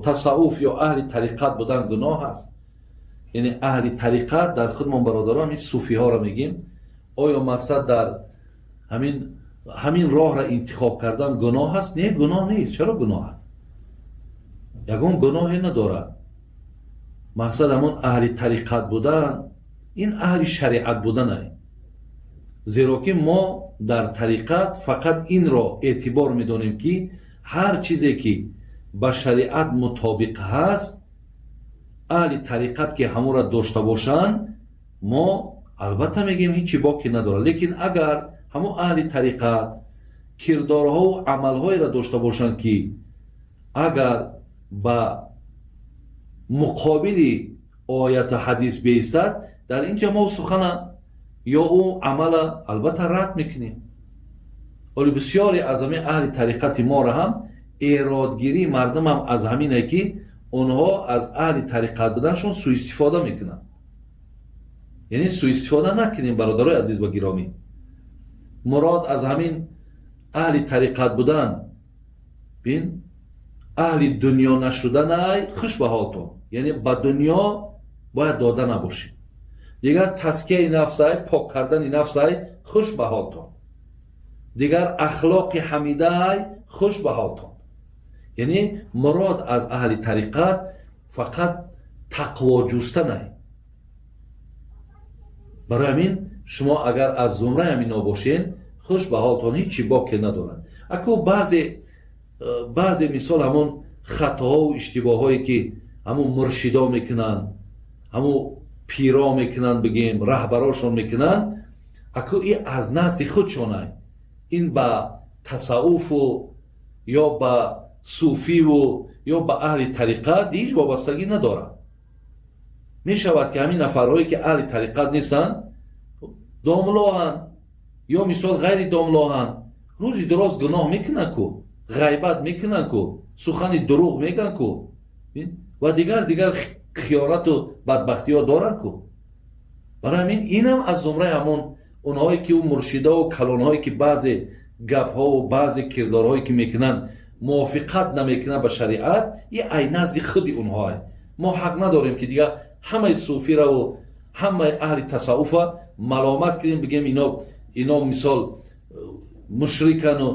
Тасаввуф ё аҳли тариқат будан гуноҳ аст? Яъне аҳли тариқат дар худмон, бародарон, ин суфиҳоро мегим. Оё мақсад дар ҳамин роҳро интихоб кардан гуноҳ аст? Не, гуноҳ нест. Чаро гуноҳ аст? Ягон гуноҳе надорад. Мақсад ҳамон аҳли тариқат будан, ин аҳли шариат будан ай. Зеро ки мо дар тариқат фақат инро эътибор медонем, ки ҳар чизе ки ба шариат мутобиқ ҳаст, аҳли тариқат ки ҳамонро дошта бошанд, мо албатта мегӯем ҳечи боке надорад. Лекин агар ҳамон аҳли тариқат кирдорҳову амалҳоеро дошта бошанд, ки агар ба муқобили ояту ҳадис беистад, дар ин ҷо мо сухана ё ӯ амала албатта рад мекунем. Вале бисёре аз ҳамин аҳли тариқати моро ҳам эродгирии мардумам аз ҳамине, ки онҳо аз аҳли тариқат буданшон суистифода мекунанд. Яъне суистифода накунем, бародарои азиз ва гиромӣ. Мурод аз ҳамин аҳли тариқат будан бин аҳли дунё нашуданай, хуш ба ҳолтон. Яъне ба дунё бояд дода набошем. Дигар тазкияи нафсай, пок кардани нафсай, хуш ба ҳолтон. Дигар ахлоқи ҳамидаай, хуш ба ҳолтон. Яъне мурод аз аҳли тариқат фақат тақво ҷустанай. Барои ҳамин шумо агар аз зумраи ҳамино бошен, хуш ба ҳолтон, ҳечи боке надорад. Аку баъзе мисол ҳамон хатоҳову иштибоҳое ки ҳамон муршидо мекунанд, ҳамон пиро мекунанд, бигем раҳбарошон мекунанд, аку и аз назди худшонай. Ин ба тасаввуфу ё ба суфиву ё ба аҳли тариқат ҳеҷ вобастагӣ надорад. Мешавад ки ҳамин нафарҳое ки аҳли тариқат нестанд, домлоҳанд ё мисол ғайри домлоҳанд, рӯзи дуроз гуноҳ мекунанд ку, ғайбат мекунанд ку, сухани дурӯғ мегӯянд ку ва дигар хиёнату бадбахтиҳо доранд ку. Барои ҳамин инам аз зумраи ҳамон онҳое ки муршидову калонҳое ки баъзе гапҳову баъзе кирдорҳое ки мекунанд мувофиқат намекунанд ба шариат, и ай назди худи онҳое. Мо ҳақ надорем ки дигар ҳамаи суфираву ҳамаи аҳли тасаввуфа маломат кунем, бигем ино мисол мушрикану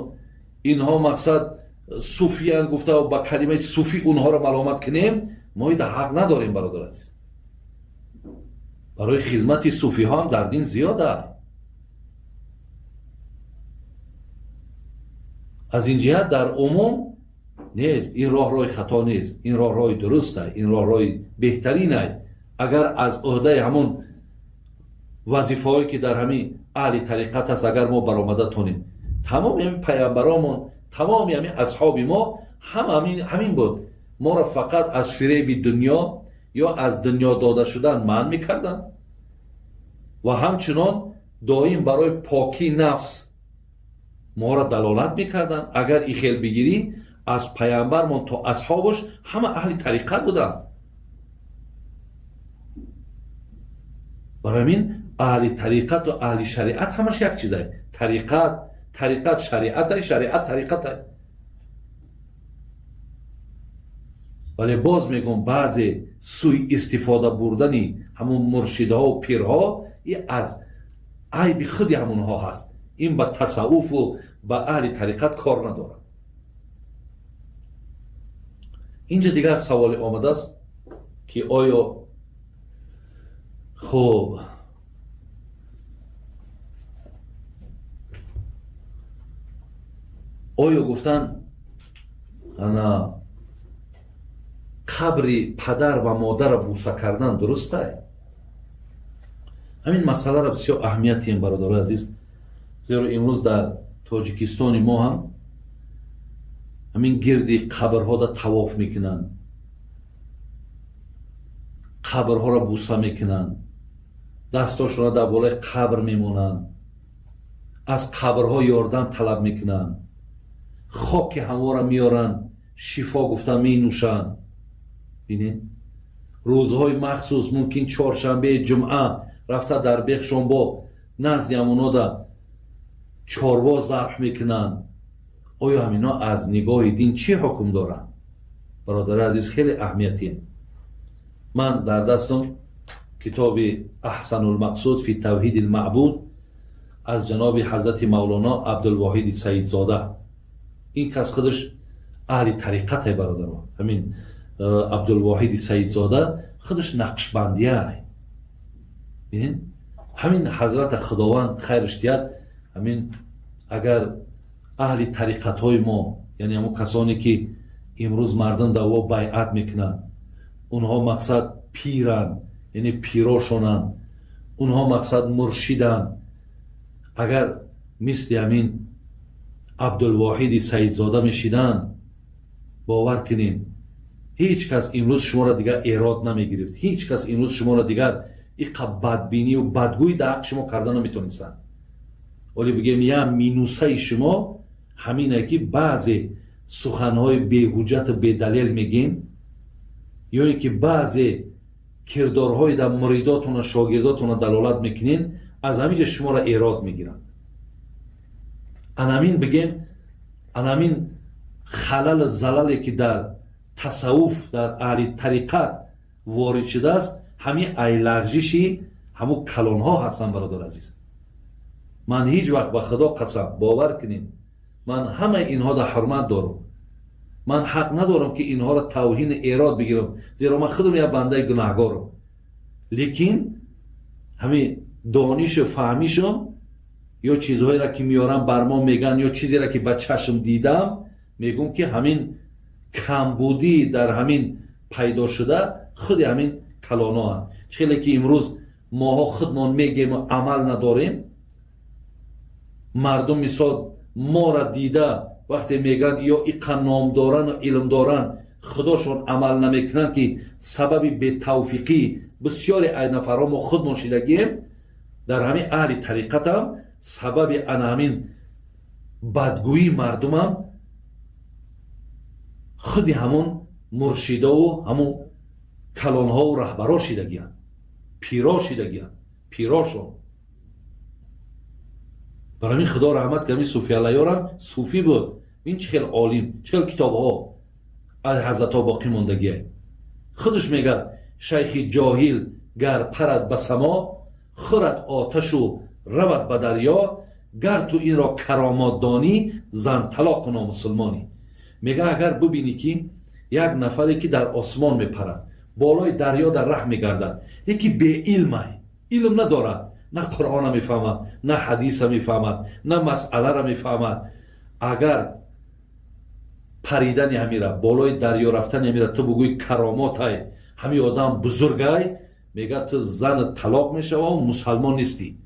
инҳо мақсад суфиян гуфта ба калимаи суфӣ онҳоро маломат кунем. Мо ида ҳақ надорем, бародар азиз. Барои хизмати суфиҳо ҳам дар дин зиёд аст. Аз ин ҷиҳат дар умум не, ин роҳ роҳи хато нест, ин роҳ роҳи дуруст аст, ин роҳ роҳи беҳтарин аст. Агар аз ӯҳдаи ҳамон вазифаҳое ки дар ҳамин аҳли тариқат аст, агар мо баромада тонем, тамоми ҳамин паямбаромон, тамоми ҳамин асҳоби мо ҳама ҳамин буд. Моро фақат аз фиреби дунё ё аз дунё дода шудан манъ мекарданд ва ҳамчунон доим барои покии нафс моро далолат мекарданд. Агар и хел бигирӣ, аз паямбармон то асҳобаш ҳама аҳли тариқат буданд. Барои ҳамин аҳли тариқату аҳли шариат ҳамаш як чизай. Тариқат шариатай, шариат тариқатай. Вале боз мегӯм, баъзе суистифода бурдани ҳамун муршидҳову пирҳо и аз айби худи ҳамунҳо ҳаст. Ин ба тасаввуфу ба аҳли тариқат кор надорад. Инҷа дигар саволе омадааст, ки оё хуб оё гуфтан ана қабри падар ва модарро буса кардан дурустай? Ҳамин масъаларо бисёр аҳамият диҳем, бародарои азиз, зеро имрӯз дар Тоҷикистони мо ҳам ҳамин гирди қабрҳода тавоф мекунанд, қабрҳоро буса мекунанд, дастошонро дар болои қабр мемонанд, аз қабрҳо ёрдам талаб мекунанд, хоки ҳамвора меоранд, шифо гуфта менӯшанд. Бинед, рӯзҳои махсус, мумкин чоршанбе, ҷумъа рафта дар бехшон бо назди ҳамонода чорво зарб мекунанд. Оё ҳамино аз нигоҳи дин чӣ ҳукм доранд? Бародари азиз, хеле аҳамиятӣ. Ман дар дастам китоби Аҳсанулмақсуд фи тавҳиди лмаъбуд аз ҷаноби ҳазрати Мавлоно Абдулвоҳиди Саидзода. Ин кас худаш аҳли тариқате, бародаро. Ҳамин Абдулвоҳиди Саидзода худаш нақшбандия. Бинед, ҳамин ҳазрата Худованд хайрш диҳад. Ҳамин агар аҳли тариқатҳои мо, яъне ҳамон касоне ки имрӯз мардум даво байъат мекунанд, онҳо мақсад пиранд, яъне пирошонанд, онҳо мақсад муршиданд, агар мисли ҳамин Абдулвоҳиди Саидзода мешиданд, бовар кунед, ҳеҷ кас имрӯз шуморо дигар эрод намегирифт, ҳеҷ кас имрӯз шуморо дигар иқа бадбинию бадгӯӣ дар ҳаққи шумо карда наметонистанд. Вале бигем, я минусаи шумо ҳамине ки баъзе суханҳои беҳуҷҷату бедалел мегем, ё ин ки баъзе кирдорҳои дар муридотона, шогирдотона далолат мекунен, аз ҳамин ҷо шуморо эрод мегиранд. Анамин бигем, анамин халалу залале ки дар тасаввуф, дар аҳли тариқат ворид шудааст, ҳамин айлағжиши ҳамун калонҳо ҳастанд. Бародар азиз, ман ҳеҷ вақт, ба Худо қасам, бовар кунед, ман ҳамаи инҳода ҳурмат дорам. Ман ҳақ надорам ки инҳоро тавҳину эрод бигирам, зеро ман худам як бандаи гунаҳгорам. Лекин ҳамин донишу фаҳмишам, ё чизҳоеро ки меорам бар мо меган, ё чизеро ки ба чашм дидам, мегӯм ки ҳамин камбудӣ дар ҳамин пайдо шуда худи ҳамин калоноанд. Чхеле ки имрӯз моҳо худмон мегему амал надорем, мардум мисол моро дида вақте мегӯянд ё иқа номдорану илмдоранд, худошон амал намекунанд, ки сабаби бетавфиқӣ бисёре ай нафарҳо мо худмон шидагием. Дар ҳамин аҳли тариқатам сабаби ана ҳамин бадгӯии мардумам худи ҳамон муршидову ҳамон калонҳову раҳбаро шидагиянд, пиро шидагиянд, пирошон. Барои ҳамин Худо раҳмат кунад, суфиаллаёрам суфӣ буд. Ин чӣ хел олим, чӣ хел китобҳо аз ҳазратҳо боқӣ мондагие. Худаш мегӯяд: шайхи ҷоҳил гар парад ба само, хӯрад оташу равад ба дарё, гар ту инро каромот донӣ, зан талоқу номусулмонӣ. Мега агар бубинӣ ки як нафаре ки дар осмон мепарад, болои дарё дар раҳ мегардад, яки беилмай, илм надорад, на Қуръона мефаҳмад, на ҳадиса мефаҳмад, на масъаларо мефаҳмад, агар паридани ҳамира, болои дарё рафтани ҳамира ту бугӯи каромотай, ҳамин одам бузургай, мега ту зани талоқ мешава, мусалмон нестӣ.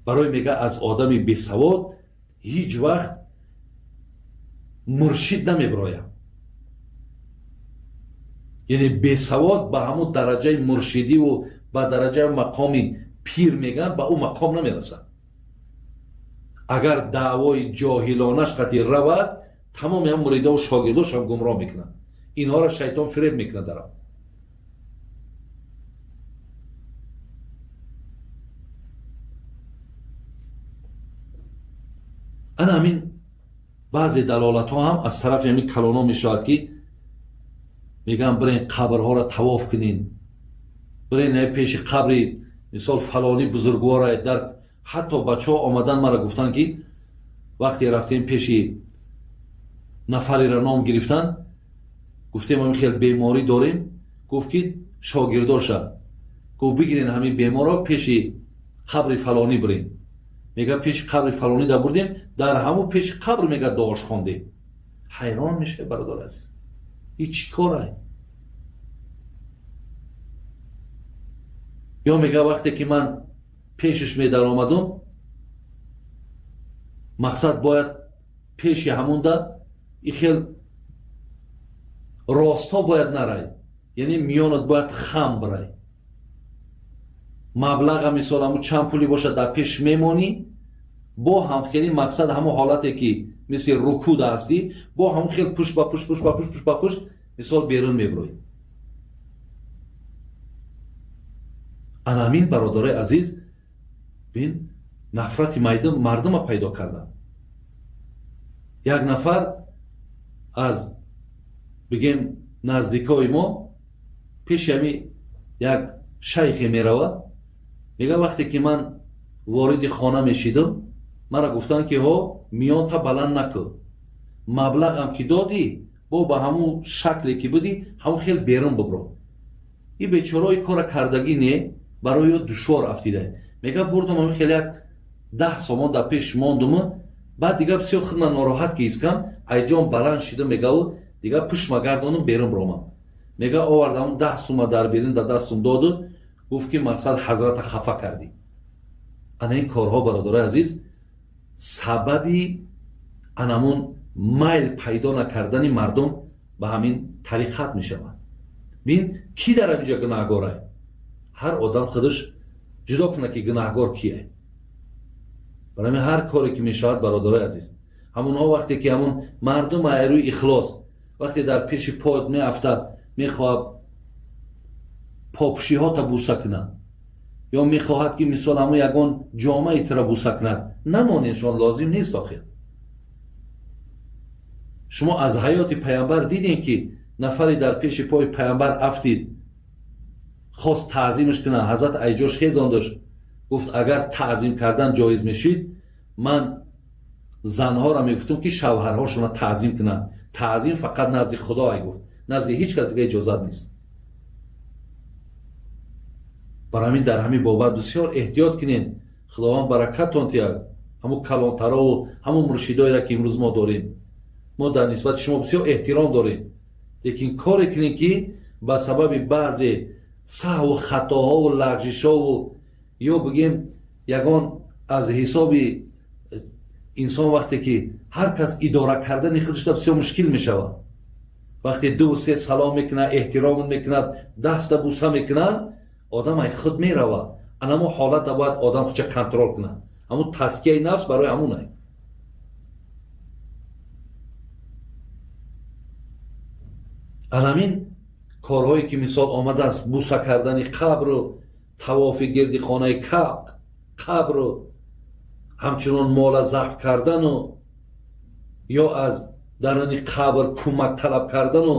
Барои мега аз одами бесавод ҳеҷ вақт муршид намебирояд. Яъне бесавод ба ҳамун дараҷаи муршидиву ба дараҷаи мақоми пир мегӯянд, ба ӯ мақом намерасад. Агар даъвои ҷоҳилонаш қатъи равад, тамоми ҳам муридову шогирдошам гумроҳ мекунанд. Инҳоро шайтон фиреб мекунад. Дарав ана ҳамин баъзе далолатҳо ҳам аз тарафи ҳамин калонҳо мешавад, ки мегӯянд бирен қабрҳоро тавоф кунен, бирен пеши қабри мисол фалони бузургвора. Дар ҳатто бачаҳо омадан мара гуфтанд, ки вақте рафтем пеши нафареро ном гирифтан, гуфтем ҳамин хел беморӣ дорем, гуфт ки шогирдоша гуфт бигирен ҳамин беморро, пеши қабри фалонӣ бирен. Мега пеши қабри фалонӣ да бурдем, дар ҳамун пеши қабр мега дуош хондем. Ҳайрон мешавӣ, бародари азиз, ин чӣ корай? Ё мега вақте ки ман пешаш медаромадум, мақсад бояд пеши ҳамунда и хел ростҳо бояд нарай, яъне миёнат бояд хам бирай, маблаға мисол ҳамун чанд пулӣ бошад дар пеш мемонӣ, бо ҳамхели мақсад ҳамун ҳолате ки мисли рукуда ҳастӣ, бо ҳамун хел пушт ба пушт, пушт ба пушт, пушт ба пушт мисол берун мебироӣ. Ана ҳамин, бародарои азиз, бин нафрати мардума пайдо кардан. Як нафар аз бигем Наздикои мо пеши ҳами як шайхе меравад, мега вақте ки ман вориди хона мешидам, мара гуфтанд ки ҳо миёнта баланд накун, маблағам ки додӣ бо ба ҳамун шакле ки будӣ ҳамун хел берун бибро. И бечораи кора кардагӣ не, барои ё душвор афтида. Мега бурдам ҳамин хел як 10 сомон дар пеш мондуму баъд дигар бисёр худма нороҳат ки искам, айҷон баланд шида, мегаву дигар пушма гардонам берун биромам. Мега овардам 10 сума дар берин дар дастум доду, гуфт ки мақсад ҳазрата хафа кардӣ. Ана ин корҳо, бародарои азиз, сабаби анамун майл пайдо накардани мардум ба ҳамин тариқат мешавад. Бин, ки дар ҳаминҷо гунаҳгорай? Ҳар одам худаш ҷудо кунад ки гунаҳгор кие. Барои ҳамин ҳар коре ки мешавад, бародарои азиз, ҳамонҳо вақте ки ҳамун мардум айрӯи ихлос вақте дар пеши поят меафтад, мехоҳад попшиҳота буса кунад ё мехоҳад ки мисол ҳамун ягон ҷомаи тура буса кунад, намоненшон, лозим нест. Охир шумо аз ҳаёти паямбар дидем ки нафаре дар пеши пои паямбар афтид, хост таъзимаш кунад, ҳазрат айҷош хезондаш, гуфт агар таъзим кардан ҷоиз мешид, ман занҳоро мегуфтам ки шавҳарҳошонро таъзим кунанд. Таъзим фақат назди Худо, ай гуфт, назди ҳеҷ кас дига иҷозат нест. Барои ҳамин дар ҳамин бобат бисёр эҳтиёт кунед. Худованд баракаттон диҳад ҳамун калонтарову ҳамун муршидоеро ки имрӯз мо дорем. Мо дар нисбати шумо бисёр эҳтиром дорем, лекин коре кунем ки ба сабаби баъзе саҳву хатоҳову лағжишову ё бигем ягон аз ҳисоби инсон, вақте ки ҳар кас идора кардани худашда бисёр мушкил мешавад. Вақте ду се салом мекунад, эҳтиром мекунад, даста буса мекунад, одам ай худ меравад. Анамо ҳолата бояд одам худша контрол кунад. Ҳамун тазкияи нафс барои ҳамунай. Анамин корҳое ки мисол омадааст, буса кардани қабру тавофи гирди хонаи қабру ҳамчунон мола забҳ кардану ё аз даруни қабр кӯмак талаб кардану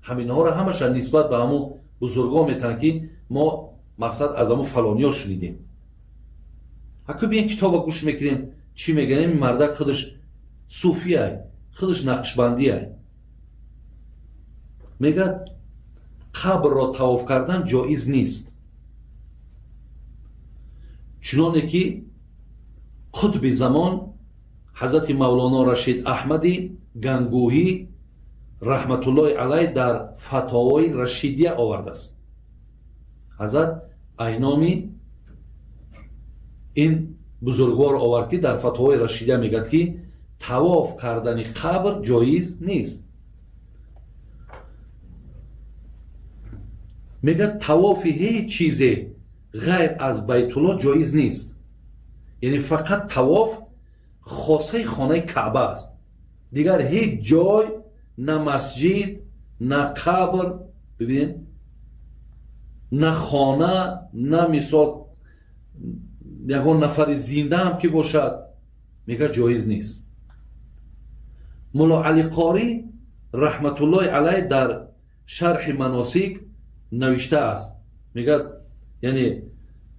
ҳаминҳоро ҳамаша нисбат ба ҳамун бузургон метаҳанд ки мо мақсад аз ҳамун фалониё шунидем. Ҳаку биен китоба гӯш мекунем, чӣ мегӯям? Ин мардак худаш суфиай, худаш нақшбандиай. Мегӯяд қабрро тавоф кардан ҷоиз нест, чуноне ки қутби замон ҳазрати Мавлоно Рашид Аҳмади Гангӯҳӣ раҳматуллоҳи алайҳ дар Фатовои Рашидия овардааст. Ҳазрат айноми ин бузургвор овард ки дар Фатовои Рашидия мегӯяд ки тавоф кардани қабр ҷоиз нест. Мегӯяд тавофи ҳеҷ чизе ғайр аз Байтуллоҳ ҷоиз нест, яъне фақат тавоф хосаи хонаи Каъба аст, дигар ҳеҷ ҷой, на масҷид, на қабр, бибинед, на хона, на мисол ягон нафари зинда ҳам ки бошад, мегӯяд ҷоиз нест. Мулло Али Қорӣ раҳматуллоҳи алайҳ дар шарҳи маносик навиштааст, мегӯяд, яъне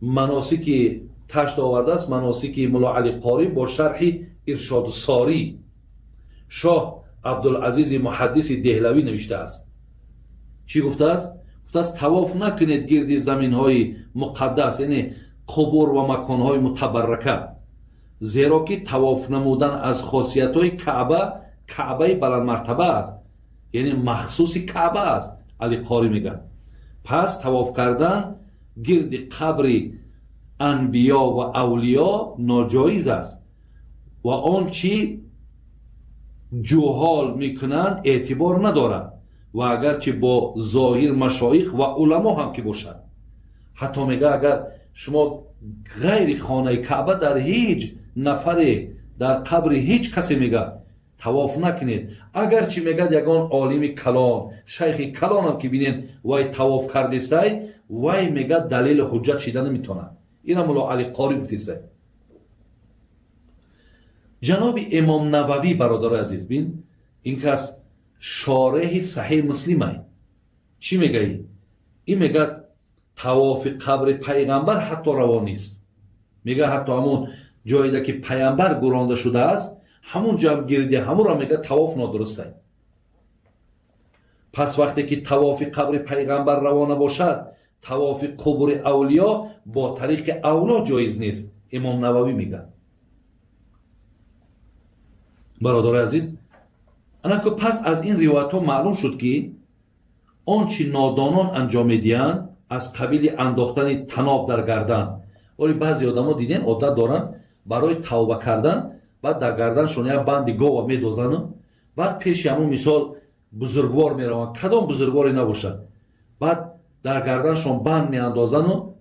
маносики ташт овардааст, маносики Мулло Али Қорӣ бо шарҳи Иршоду Сорӣ шоҳ Абдулазизи муҳаддиси Деҳлавӣ навиштааст. Чӣ гуфтааст? Гуфтааст тавоф накунед гирди заминҳои муқаддас, яъне қубур ва маконҳои мутабаррака, зеро ки тавоф намудан аз хосиятҳои Каъба, Каъбаи баландмартаба аст, яъне махсуси Каъба аст. Али Қорӣ мегӯяд пас тавоф кардан гирди қабри анбиё ва авлиё ноҷоиз аст ва он чӣ ҷуҳол мекунанд эътибор надорад, ва агарчи бо зоҳир машоих ва уламо ҳам ки бошад. Ҳатто мега агар шумо ғайри хонаи Каъба дар ҳеҷ нафаре, дар қабри ҳеҷ касе, мега тавоф накунед, агарчи мегӯяд ягон олими калон, шайхи калонам ки бинед вай тавоф кардестай, вай мегӯяд далели ҳуҷҷат шида наметавонад. Ина Мулло Али Қорӣ гуфтестай. Ҷаноби Имом Нававӣ, бародарои азиз, бин, ин кас шореҳи Саҳеҳи Муслимай. Чӣ мегаӣ? Ин мегӯяд, тавофи қабри пайғамбар ҳатто раво нест. Мегӯяд, ҳатто ҳамун ҷоеда ки пайғамбар гуронда шудааст, ҳамун ҷам гирди ҳамуро мегӯяд тавоф нодурустай. Пас вақте ки тавофи қабри пайғамбар раво набошад, тавофи қубури авлиё бо тариқи авло ҷоиз нест. Имом Нававӣ мегӯяд. Бародари азиз, анаку пас аз ин ривоятҳо маълум шуд, ки он чи нодонон анҷом медиҳанд аз қабили андохтани таноб дар гардан. Оли баъзе одамо дидем одат доранд барои тавба кардан, баъд дар гарданшон як банди гова медозану баъд пеши ҳамун мисол бузургвор мераванд, кадом бузургворе набошад, баъд дар гарданшон банд меандозану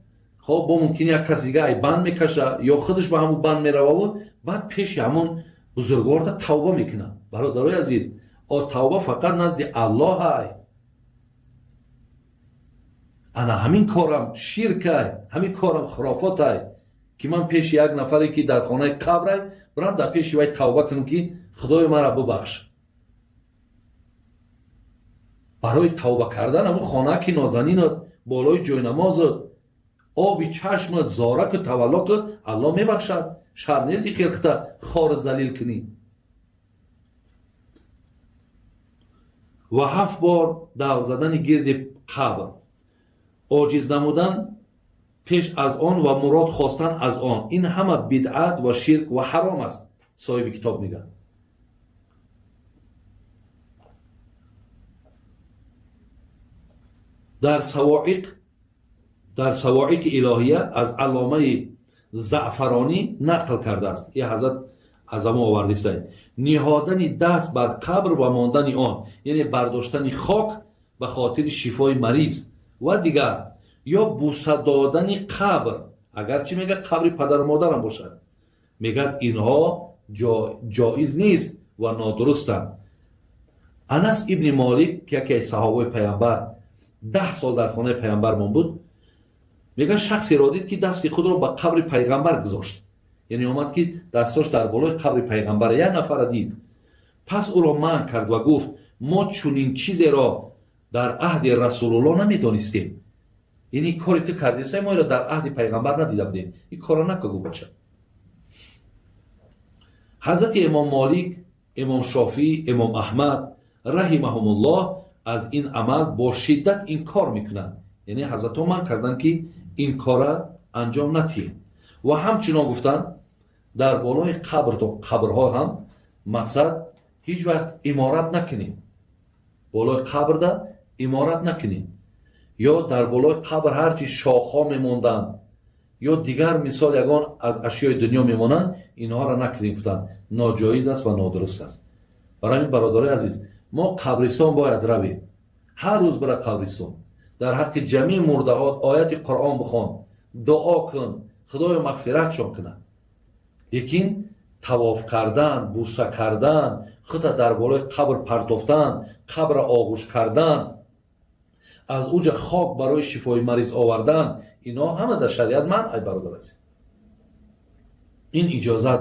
хоб бо мумкин як кас дига ай банд мекаша ё худаш ба ҳамун банд мерававу баъд пеши ҳамун бузургворда тавба мекунад. Бародарои азиз, тавба фақат назди Аллоҳ ай. Ана ҳамин корам ширкай, ҳамин корам хурофотай, ки ман пеши як нафаре ки дар хонаи қабрай бирам дар пеши вай тавба кунам, ки Худоё маро бубахш. Барои тавба кардан ҳамун хона ки нозанинат, болои ҷойнамозат, оби чашмат, зораку тавалло ку, Аллоҳ мебахшад. Шарт нест и хелхта хору залил кунӣ. Ва 7 бор давр задани гирди қабр, оҷиз намудан пеш аз он ва мурод хостан аз он, ин ҳама бидъат ва ширк ва ҳаром аст, соҳиби китоб мегӯяд. Дар савоиқи илоҳия аз алломаи Заъфаронӣ нақл кардааст. И ҳазрат аз ҳамон овардисай. Ниҳодани даст бар қабр ва мондани он, яъне бардоштани хок ба хотири шифои мариз ва дигар, ё буса додани қабр, агарчи мегӯяд қабри падару модарам бошад, мегӯяд инҳо ҷоиз нест ва нодурустанд. Анас ибни Молик, ки яке аз саҳобаи пайғамбар 10 сол дар хонаи пайғамбармон буд, мегӯяд шахсеро дид, ки дасти худро ба қабри пайғамбар гузошт. Яъне омад, ки дастош дар болои қабри пайғамбар, як нафара дид. Пас ӯро манъ кард ва гуфт: мо чунин чизеро дар аҳди Расулуллоҳ намедонистем. Яъне кори ту кардисай, мо иро дар аҳди пайғамбар надида будем, ин корро нака, гуфт бача. Ҳазрати Имом Молик, Имом Шофиӣ, Имом Аҳмад раҳимаҳумуллоҳ аз ин амал бо шиддат инкор мекунанд. Яъне ҳазратҳо манъ карданд, ки ин кора анҷом натиҳед. Ва ҳамчунон гуфтанд, дар болои қабрҳо ҳам мақсад ҳеҷ вақт иморат накунед, болои қабрда иморат накунед, ё дар болои қабр ҳарчи шохҳо мемонданд ё дигар мисол ягон аз ашёи дунё мемонанд, инҳоро накунед, гуфтанд, ноҷоиз аст ва нодуруст аст. Барои ҳамин бародарои азиз, мо қабристон бояд равем, ҳар рӯз бира қабристон, дар ҳаққи ҷамеи мурдаҳо ояти Қуръон бихон, дуо кун, Худоё мағфиратшон кунад. Лекин тавоф кардан, буса кардан, худта дар болои қабр партофтан, қабра оғӯш кардан, аз уҷа хок барои шифои мариз овардан, инҳо ҳама дар шариат манъ, ай бародар азиз. Ин иҷозат